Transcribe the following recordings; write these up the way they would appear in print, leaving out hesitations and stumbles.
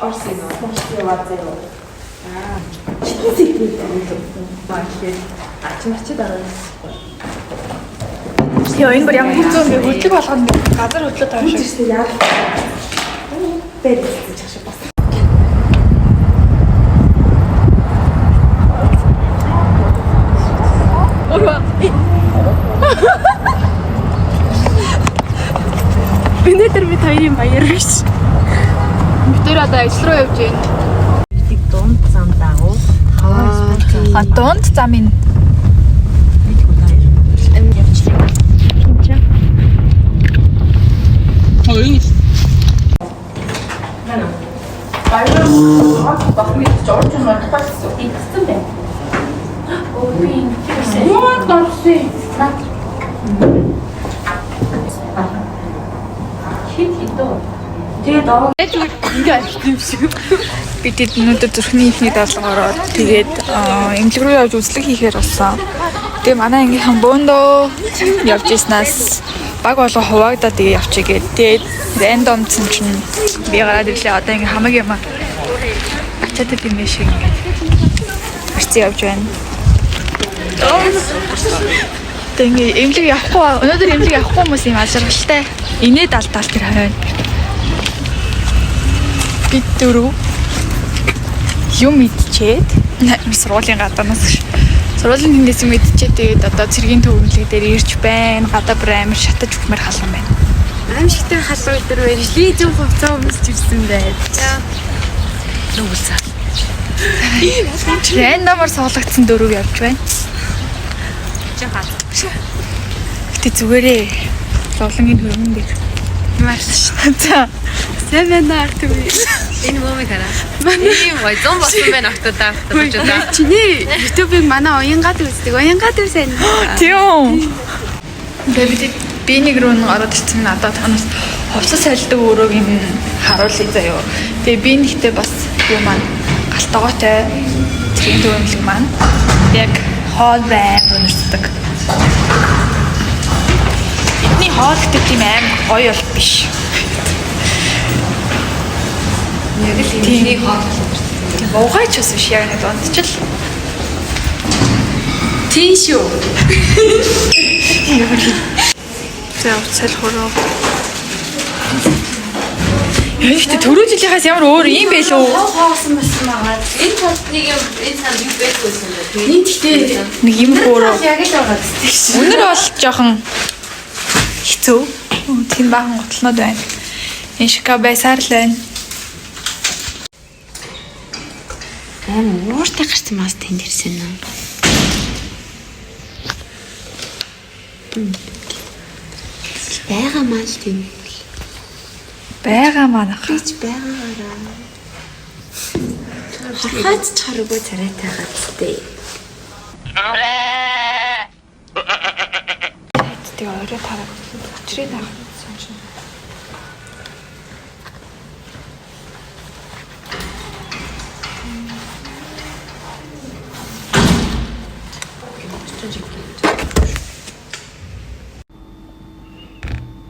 Орс юм уу? Орс яваа заяа. Аа. Читэн зэдний юм. Маа тэгэхээр ач мачид ороод. Йоо, энэ бүр ямар хэцүү юм бэ? Хөдлөг болгоно газар хөдлөд байгаа шиг. Тийшээ яа. Бэр гэж шиг бас. Өнөөдөр бид хоёрын баяр биш. Бид тэр одоо ажил руу явж байна. Бид дунд зам дагуу хаваа А дунд замын Баяр баг мэдчих орж юм тухайлсан. Ингэсэн байна. Өө би ингэсэн. Юу орсон? Хит хитөө. Тэгээд доо ингээ авчих юм шиг. Бид хэд өнөөдөр зүрхний ихний даалга ороод тэгээд эмнэлэг рүү явж үзлэг хийхээр болсон. Тэгээ манай ангийнхан бөөндөө явж ирснаас баг болго хуваагдаад тэгээ явчих гээд. Тэгээд рандомцсан чинь би гараад ирлээ. Одоо ингээ хамаг юм ачаад идэм байх шиг ингээд барьцсан явж байна. Тэгээ ингээ эмнэлэг явахгүй өнөөдөр эмнэлэг явахгүй хүмүүс юм алшаргалтай. Инээд алдаал тэр хойно. Бид дөрөв юм идчихэд сургуулийн гадаанаас сургуулийн тэндээс юм идчихэд тэгээд одоо цэргийн төв эмнэлэг дээр ирж байна. Гадаа бүр амар шатаж өгмөр халуун байна. Аимшигтай халуун өдөр байна. Лизэн хувцас өмсч ирсэн байж. Нүгэлцээ. Рандомор суулгагдсан дөрөв явж байна. Гэтэ зүгээрээ зовлонгийн хөрөнгөн дээр. Марш. За. Сайн байна уу арт үе. Энэ мөмийг хараа. Ийм гоё зун болсон байна октодаа. Октодаа. Чиний YouTube-ыг манай уянгад үздэг. Уянгад үл сайн. Тийм. Тэгээ бид би нэг рүү нэг ороод ирсэн нь одоо танаас хувцас сайлдаг өрөөг юм харуулъя заяо. Тэгээ би нэгтээ бас юу маань галтгоотой цэргийн төв эмнэлэг маань яг хоол байн өнөртдөг. Эдний хоол гэдэг тийм аим гоё бол биш. Яг л эмнэлгийн хоол. Муухай ч бас биш яг нэг дундчил. Тийм шүү. За уцал хөрөө. Яа ихтэй түрүү жилийнхаас ямар өөр юм бэ лүү? Хоосон байсан байгаа. Энэ талд нэг юм энэ санд юу байдгүйсэн бэ? Энэ гэхдээ Нэг юм өөрөө. яг л байгаа зү шүү. Үнэр бол жоохон хэцүү. Тийм баахан гутлнууд байна. Энэ шика байсаар л байна. Аим ууртай гарсан мас тэнд ирсэн юм. Бага мал тийм. Бага манах. Бич байгаагаараа. Хорхойц чараагүй царайтай гацтэй. Тэгээ орой тараад өчрээ таах юм чинь.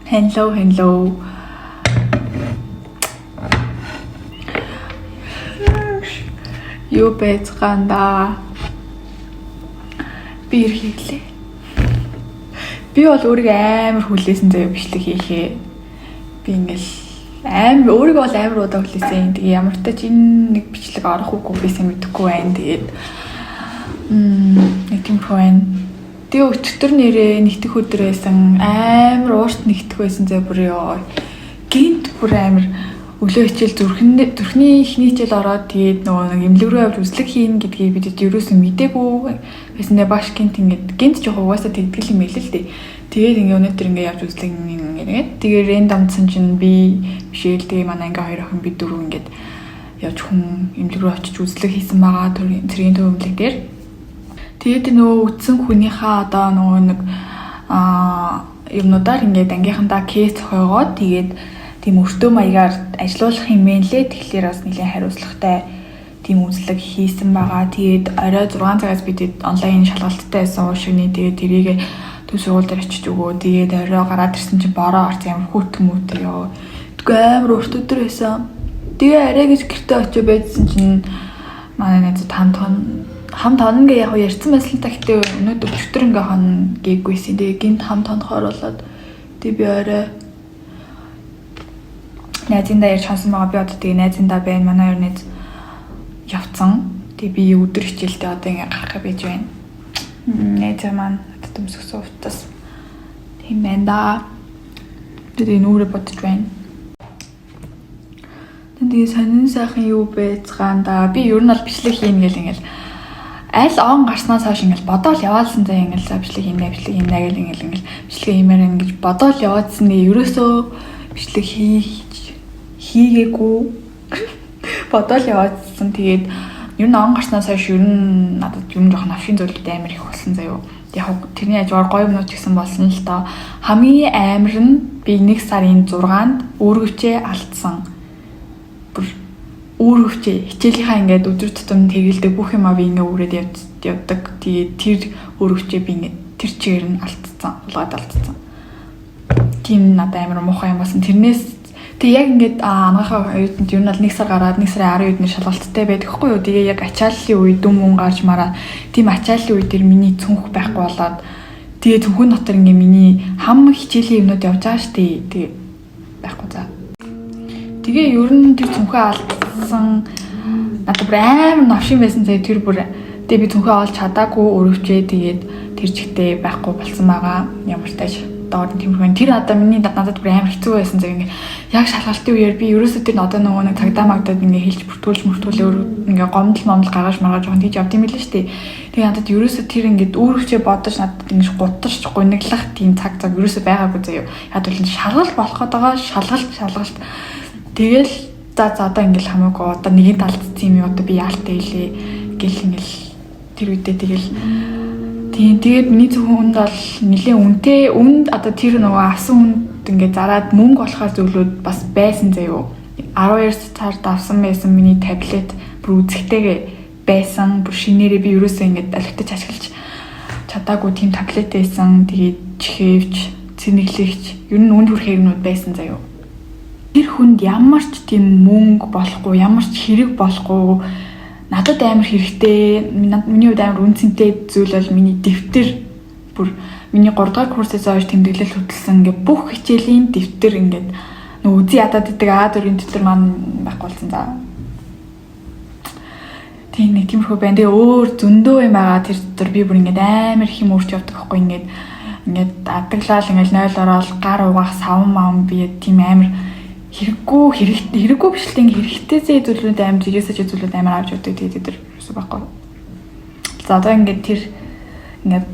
Hello, hello. Юу байцгаана? Би ирэхээ. Би бол өөрийгөө амар хүлээсэн заяа бичлэг хийхээ. Би ингээл амар өөрийгөө бол амар удаа хүлээсэн. Тэгээ ямар ч тач энэ нэг бичлэг орох үгүй би сайн мэдэхгүй байна. Тэгээд нэг тиймэрхүү байна. Тэгээ өчтөр нэрээ нэгтгэх өдөр байсан. Амар уурт нэгтгэх байсан заяа бүр ёо. Гинт бүр амар өглөө хичээл зүрхний эхний хичээл ороод тэгээд нөгөө нэг эмнэлэг рүү явж үзлэг хийнэ гэдгийг бид ерөөсөн мдээгүй байсандаа баш гинт ингээд гинт жоох угаасаа тэгдгэл юм байл л дээ. Тэгээд ингээ өнөөдөр ингээ явж үзлэг ингээд тэгээд рандомдсан чинь би бишээл тэгээ манай ингээ хоёр охин бид дөрөв ингээд явж хүн эмнэлэг рүү очиж үзлэг хийсэн байгаа цэргийн төв эмнэлэг дээр. Тэгээд нөгөө үтсэн хүнийхээ одоо нөгөө нэг юмнуудаар ингээд ангийнхандаа кейс зохиогоод тэгээд тийм өртөө маягаар ажилуулах юм байна лээ. Тэгэхээр бас нэлээд хариуцлагатай тийм үзлэг хийсэн байгаа. Тэгээд орой 6 цагаас бид онлайн шалгалттай байсан уушигны. Тэгээд тэрийг төв сургууль дээр очиж өгөө. Тэгээд орой гараад ирсэн чинь бороо орц ямар хүүт хүмүүт ёо. Тэгвэл амар урт өдөр байсан. Тэгээ арай гэж гэртээ очиж байжсан чинь манай найзууд хамт хамт хонно гэ яг ярьсан байсан л та, гэтээ өнөөдөр өчтөр ингээ хонно гээгүйсэн. Тэгээ гинт хамт хонохоор болоод тэгээ би орой найзындаа ярьж хонсон байгаа. Би одоо тэгээ найзындаа байна. Манай хоёр найз явцсан. Тэгээ би өдөр хичээлдээ одоо ингээ гарах гэж байна. Найз маань надад өмсгсөн хувцас тийм байна да. Тэгээ нүрээ бодож байна. Тэгээ сонин сайхан юу байцгаан да. Би ер нь бол бичлэг хийнэ гэл ингээл аль он гарснаас хойш ингээл бодоол яваалсан заа, ингээл за бичлэг хийнэ, бичлэг хийнэ гэл ингээл ингээл бичлэг хиймээр байна гэж бодоол яваадсан. Нэг ерөөсөө бичлэг хийгээгүй бодоол яваадсан. Тэгээд ер нь он гарснаас хойш ер нь надад ер нь жоохон навшийн зүйлүүд амар их болсон заяо. Яг тэрний хажуугаар гоё юмнууд ч гэсэн болсон л доо. Хамгийн амар нь би 1 сарын 6-нд үүргэвчээ алдсан. Бүр үүргэвчээ, хичээлийнхаа ингээд өдөр тутамд хэрэгэлдэг бүх юмаа би ингээд үүрээд явдаг. Тэгээд тэр үүргэвчээ би ингээд тэр чигээр нь алдсан, хулгайд алдсан. Тийм надад амар муухай юм болсон. Тэрнээс тэг яг ингээд анагаахын оюутанд ер нь бол 1 сар гараад 1 сарын 12-нд шалгалттай байдаг хгүй юу. Тэгээ яг ачааллын үе дүн мөн гарч мараа, тийм ачааллын үе дээр миний цүнх байхгүй болоод, тэгээ цүнхэн дотор ингээ миний хам хичээлийн юмнууд явж байгаа штэ. Тэгээ байхгүй за. Тэгээ ер нь тэр цүнхээ алдсан, надад бүр амар новшин байсан заяа тэр бүр. Тэгээ би цүнхээ олж чадаагүй өрөвчээ, тэгээд тэр чигтээ байхгүй болсон байгаа. Ямар ч тааш доор нь тиймэрхүү. Тэр одоо миний надад бүр амар хэцүү байсан заяа, ингээ яг шалгалтын үеэр би ерөөсөө тэр одоо нөгөө нэг цагдаа магдаад ингээ хэлж бүртгүүлж мөртгүүлээ өөр ингээ гомдол момдол гаргаж маргаж жоохон тийж явд юм билээ шүү дээ. Тэгээ надад ерөөсөө тэр ингээд үүрэгчээ бодож надад ингэж гутарч гуниглах тийм цаг цаг ерөөсөө байгаагүй заяа. Яг бол шалгалт болох гээд байгаа, шалгалт шалгалт. Тэгэл за за одоо ингээл хамаагүй, одоо нэгийн талдсан юм юу, одоо би яалтай илээ гэл ингээл тэр үедээ тэгэл тийм. Тэгээд миний зөвхөн хүнд бол нэлээд үнэтэй үнд, одоо тэр нөгөө авсан хүнд ингээд зараад мөнгө олохоор зөвлөд бас байсан заяо. 12 сард авсан байсан миний таблет бүр үзэхтэйгээ байсан. Бүр шинээрээ би ерөөсөө ингээд алигтаж ашиглаж чадаагүй тийм таблет байсан. Тэгээд чихэвч, цэнэглэгч, ер нь үнд хүрэх юмнууд байсан заяо. Тэр хүнд ямар ч тийм мөнгө болохгүй, ямар ч хэрэг болохгүй, надад амар хэрэгтэй, миний хувьд амар үнцэнтэй зүйл бол миний дэвтэр. Бүр миний 3 дугаар курсээс хойш тэмдэглэл хөтэлсэн ингээ бүх хичээлийн дэвтэр, ингээд нөгөө үзий ядаад идэг А4-ийн дэвтэр маань байхгүй болсон за. Тийм нэг тиймэрхүү байна. Тэгээ өөр зөндөө юм байгаа тэр дотор. Би бүр ингээд амар их юм өөрч явдаг байхгүй, ингээд ингээд адаглал ингээд 0 ороод гар угаах саван мам, би тийм амар хэрэггүй хэрэгтэй, хэрэггүй биш л, ингээ хэрэгтэйсээ зүйлүүд амар жигээсээ зүйлүүд амар авч явдаг. Тэгээд тэр юусэн байхгүй. За одоо ингээд тэр ингээд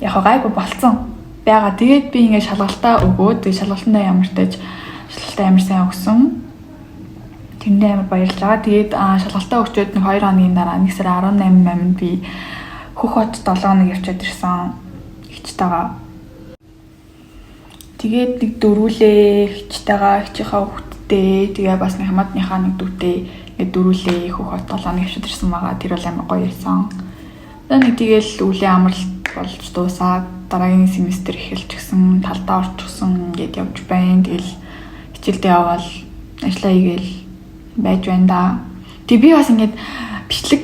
яг гайгүй болцсон байгаа. Тэгээд би ингээд шалгалтаа өгөөд, тэгээд шалгалтандаа ямар тааж шалгалтаа амар сайн өгсөн. Тэрэндээ амар баярлж байгаа. Тэгээд шалгалтаа өгчөөд нэг 2 хоногийн дараа 1 сарын 18 аминд би Хөх хот 7 хоног явчаад ирсэн эгчтэйгээ. Тэгээд нэг дөрүүлээ эгчтэйгээ, эгчийнхаа хүүхэдтэй, тэгээ бас нэг хамаатныхаа нэг дүүтэй ингээд дөрүүлээ Хөх хот 7 хоног явчаад ирсэн байгаа. Тэр бол амар гоё байсан. Тэгээ нэг тэгэл үлийн амралт болж дуусаад дараагийн семестр эхэлчихсэн, талдаа орчихсон, ингээд явж байна. Тэгэл хичээлдээ явбал ажиллаа хийгээл байж байна да. Тэгээ би бас ингээд бичлэг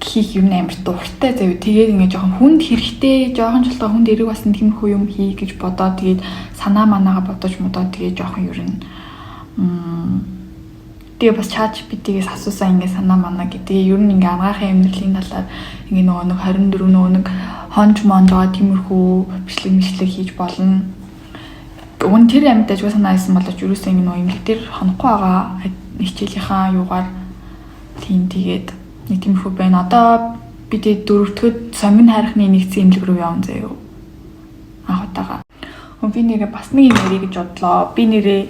хийх юм амар дуртай заяа. Тэгээд ингээд жоохон хүнд хэрэгтэй, жоохон ч болтоо хүнд эрэг болсон тиймэрхүү юм хий гэж бодоод, тэгээд санаа манаагаа бодож модоод, тэгээд жоохон ер нь тэгээ бас ChatGPT-гээс асуусан ингээд санаа манаа гэдэг. Тэгээ ер нь ингээ анагаахын амьдралын талаар ингээ нөгөө нэг 24 нөгөө нэг хонж монжоо тиймэрхүү бичлэг мишлэг хийж болно. Уг нь тэр амьд ажгүй санаа байсан боловч ерөөсөө ингээ нөгөө имлэг дээр хонохгүй байгаа хичээлийнхаа юугаар тийм, тэгээд нэг тиймэрхүү байна. Одоо би тэгээд дөрөвдөхөд сонгон хайрхны нэгдсэн имлэг рүү явна заяо. Анх удаага. Би нэрээ бас нэг юм ярих гэж бодлоо. Би нэрээ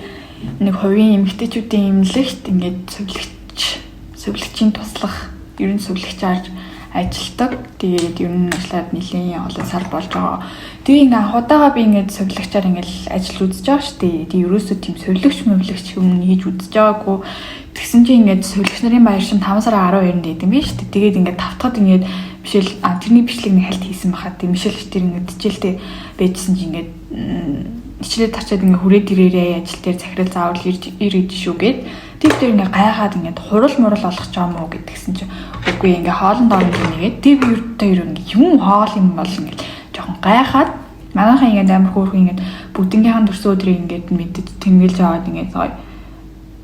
нэг хувийн эмэгтэйчүүдийн эмнэлэгт ингээд сувилагчийн туслах, ер нь сувилагчаар ажилтдаг. Тэгээд ер нь ажиллаад нэлийн олон сар болж байгаа. Тэгээ ингээ анх удаага би ингээд сувилагчаар ингээд ажил үзэж байгаа шүү дээ. Тэгээ ерөөсөө тийм сувилагч мөвлөгч юм хийж үзэж байгаагүй. Тэгсэн чинь ингээд сувилагч нарын баяр шин 5 сарын 12-нд идэм биш үү. Тэгээд ингээд тавтахад ингээд бишэл тэрний бичлэг нэг хальт хийсэн байхад тийм бишэл тэр ингээд хичээлдээ байжсэн чинь ингээд хичээлээ тарчаад ингээ хүрээд ирээрээ, ажил дээр захирал заавал ирж ир гэж шүү гээд. Тэр дээр ингээ гайхаад ингээ хурал мурал олох ч юм уу гэдгсэн чинь үгүй, ингээ хоолнд орно гэнэгээд. Тэр би ердөө ер ингээ юм хоол юм бол ингээ жоохон гайхаад, манайхан ингээ амар хөөрхөн ингээ бүгднгийнхэн төрсөн өдрийг ингээ мэдэж тэмдэглэж аваад, ингээ гоё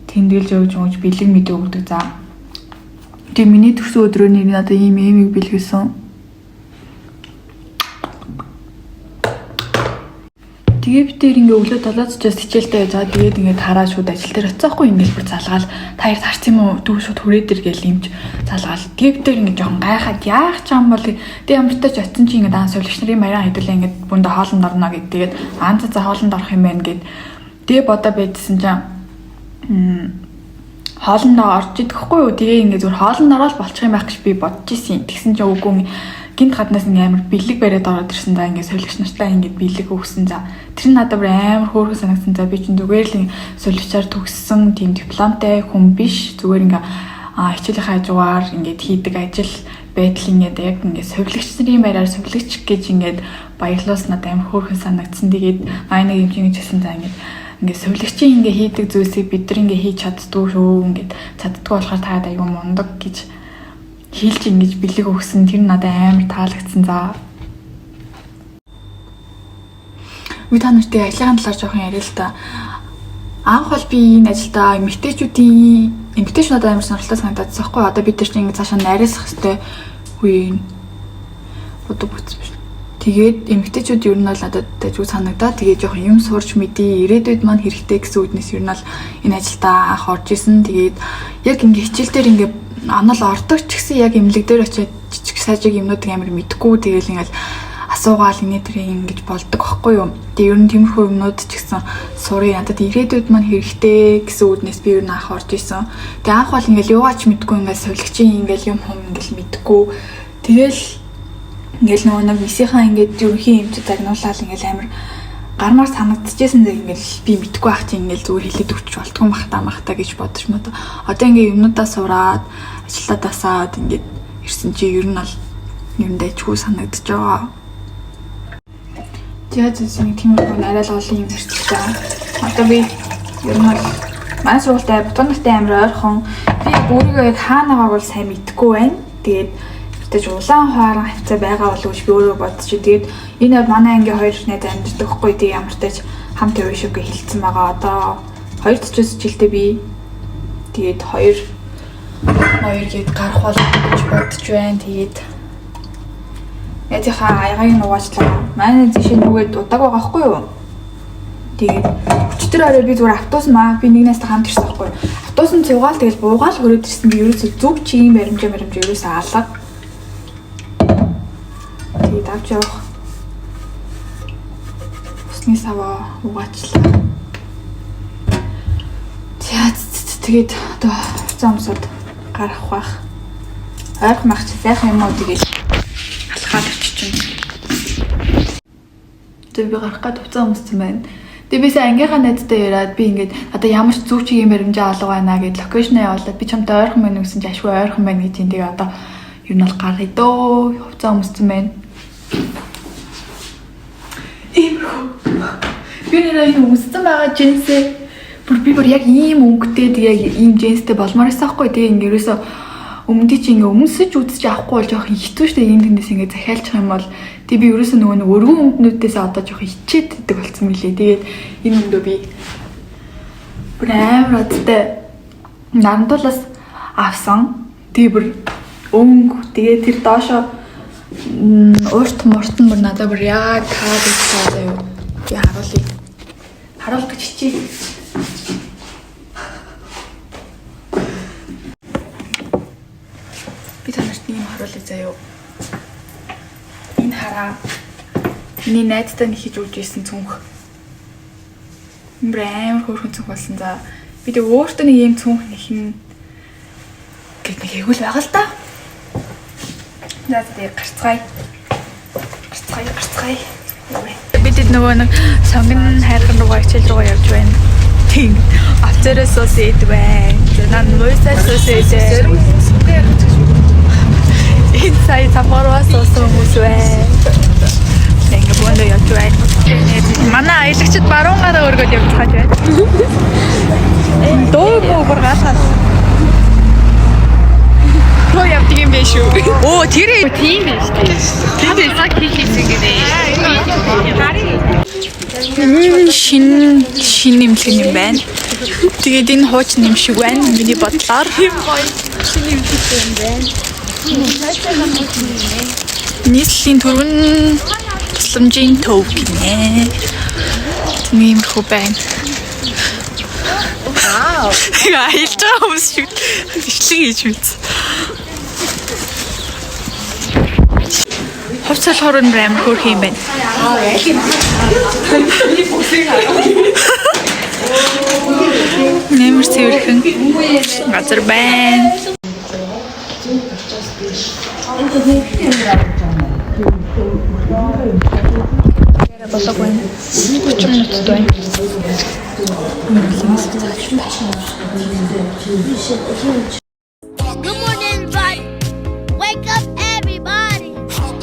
тэмдэглэж өгч өгч бэлэг мэдээ өгдөг. За, тэгээ миний төрсөн өдрөө нэр надад ийм эмийг бэлгэлсэн. Тэгээ би тэр ингээ өглөө 7:30-аас хичээлдээ. За, тэгээд ингээ тараа шууд ажил дээр очихгүй, ингээ бүр залгаал, та хоёр тарсан юм уу, дүү шууд хүрээд ир гээл юмч залгаал. Тэгээ би тэр ингээ жоохон гайхаад, яах ч юм бол. Тэгээ ямар ч тач очисон чи ингээ даан сувилагч нарын мараа хэдүүлээ ингээ бүндэ хоолнд орно гэд. Тэгээд аан за хоолнд орох юм байна гэд. Тэгээ бодоо байжсэн чинь хоолндоо орж идэхгүй юу. Тэгээ ингээ зүгээр хоолнд ороод болчих юм байх гэж би бодож исэн. Тэгсэн чинь үгүй, гинт гаднаас ингээ амар бэлэг бариад ороод ирсэн да, ингээ сувилагч нартай ингээ бэлэг өгсөн. За, тэр нь надад бүр амар хөөрхөн санагдсан. За, би чинь зүгээр л сувилагчаар төгссөн тийм дипломтой хүн биш. Зүгээр ингээ хичээлийнхаа хажуугаар ингээд хийдэг ажил байдал ингээд яг ингээд сувилагч нарын байраар сувилагч гэж ингээд баярлуулсан, надад амар хөөрхөн санагдсан. Тэгээд маа нэг юм чинь гэж хэлсэн. За, ингээд сувилагчийн ингээ хийдэг зүйлсийг бид нар ингээ хийж чаддгүй шүү. Ингээд чаддгүй болохоор та аягүй мундаг гэж хэлж ингэж бэлэг өгсөн. Тэр нь надад амар таалагдсан. За. Би та нартай ажлын талаар жоохон яриа л та. Анх бол би энэ ажилдаа эмэгтэйчүүд надад амар сонирхолтой санагдаад байхгүй. Одоо бид нар чинь ингэ цаашаа найруулах хэвээр үе одоо бүтсэн биш. Тэгээд эмэгтэйчүүд ер нь бол надад дажгүй санагдаа. Тэгээд жоохон юм сурч мэдээ, ирээдүйд маань хэрэгтэй гэсэн үднэс ер нь бол энэ ажилдаа анх орж исэн. Тэгээд яг ингээ хичээл дээр ингээ онол ордог ч гэсэн яг эмнэлэг дээр очиад жижиг сажиг юмнуудыг амар мэдгүй, тэгэл ингээл асуугаал инээ тэр ингэж болдог байхгүй юу. Тэгээ ер нь тиймэрхүү юмнууд ч гэсэн сурыг, надад ирээдүйд маань хэрэгтэй гэсэн үднэс би ер нь анх орж исэн. Тэгээ анх бол ингээл юугаач мэдгүй, ингээл сувилагчийн ингээл юм хум ингээл мэдгүй. Тэгэл ингээл нөгөө нэг висийнхаа ингээд ерөнхий эмчид загнуулаад ингээл амар гармаар санагдчихсэн. Зэрэг ингээл би мэдгүй ах чи ингээл зүгээр хэлээд өгч болтгүй махта махта гэж бодож мод. Одоо ингээ юмнуудаа сураад ажилдаа дасаад ингээд ирсэн чи ер нь бол ер нь дайчгүй санагдаж байгаа. За, зөв нэг тиймэрхүү арай л олон юм ярьчихлаа. Одоо би ер нь бол манай сургуультай бутган нартай амар ойрхон. Би өөрийгөө яг хаана байгааг бол сайн мэдэхгүй байна. Тэгээд тэгэж улаан хуаран хавцаа байгаа болов уу гэж би өөрөө бодчих. Тэгээд энэ манай ангийн хоёр найз амьдардаг хгүй. Тэгээд ямар ч тач хамт явна шүү гэж хэлсэн байгаа. Одоо 2:40-оос хичээлтэй би. Тэгээд 2 2 гээд гарах бол гэж бодож байна. Тэгээд найзынхаа аягааг нь угаачлаа. Манай найз жишээ нүгээд удааг байгаа хгүй юу? Тэгээд өчтөр орой би зүгээр автобус маа, би нэг найзтай хамт ирсэн байхгүй юу? Автобус нь цугаал, тэгэл буугаал хүрээд ирсэн, би ерөөсөө зүг чигийн баримжаа ерөөсөө алга. Тэгээд авч явах усны саваа угаачлаа. За, тэгээд одоо хувцас өмсөд гарах бах. Ойрхон мах чи сайхан юм уу, тэгээд алхаад очиж. Тэгээд би гарах гээд хувцас өмссөн байна. Тэгээ би сая ангийнхаа найзтай яриад, би ингээд одоо ямар ч зүг чигийн баримжаа алга байна гэд location оо явуулаад, би чамтай ойрхон байна гэсэн чи ашгүй ойрхон байна гэж чинь. Тэгээ одоо ер нь бол гаръя дөө, хувцас өмссөн байна. Иймэрхүү. Би нэрээ энэ өмссөн байгаа джинсээ бүр би бүр яг ийм өнгөтэй, тэгээ яг ийм джинстэй болмоор байсан байхгүй. Тэгээ ингээ ерөөсөө өмнөд чи ингээ өмсөж үзэж авахгүй бол жоох хэцүү шүү дээ. Ийм тэндээс ингээ захиалчих юм бол тэгээ би ерөөсөө нөгөө нэг өргөн өмднүүдээс одоо жоох ичээд идэг болсон мөлий. Тэгээд энэ өмдөө би бүр амар одтой нарандуулаас авсан. Тэгээ бүр өнгө, тэгээ тэр доошо уурт мурт нь бүр надад бүр яг таалагдсан заяа. Би харуулъя. Харуулах гэж хичээе. Би та нарт нэг юм харуулъя заяа. Энэ хараа. Миний найзтай нэг хийж өгч ирсэн цүнх. Энэ бүр амар хөөрхөн цүнх болсон за. Би тэг өөртөө нэг ийм цүнх нэхэн гэд нэг хэвгэл байгаа л та. За, тэгээ гарцгаая. Гарцгаая, гарцгаая. Бид хэд нөгөө нэг сонгон хайрхан руугаа хичээл руугаа явж байна. Тийм. Офицерээ суусан ид байна. За, нан муйсаа суусан идэ. Энэ сая самарваа суусан хүмүүс байна. Ингээ бөөндөө явж байна. Манай аялагчид баруун гараа өргөд явж байгаа байна. Дуу муу бүр гаалаа. Руу явдаг юм биш үү? Оо, тэр тийм байж тээ. Тийм байж хэл хийсэн гинэ. Шин шин нэмлэг юм байна. Тэгээд энэ хуучин юм шиг байна. Миний бодлоор. Шин нэмлэг юм байна. Нийслэлийн түргэн тусламжийн төв гинэ. Тиймэрхүү байна. Вау. Аялж байгаа хүмүүс шиг бичлэг хийж мэдсэн. Хувцас болохоор амар хөөрхөн юм байна. Нэмэр цэвэрхэн газар байна. Болог байна. 30 минут байна. Good morning, everybody. Wake up, everybody.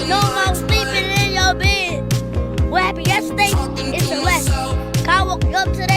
No more sleeping in your bed. What happened yesterday? It's a lesson. God woke you up.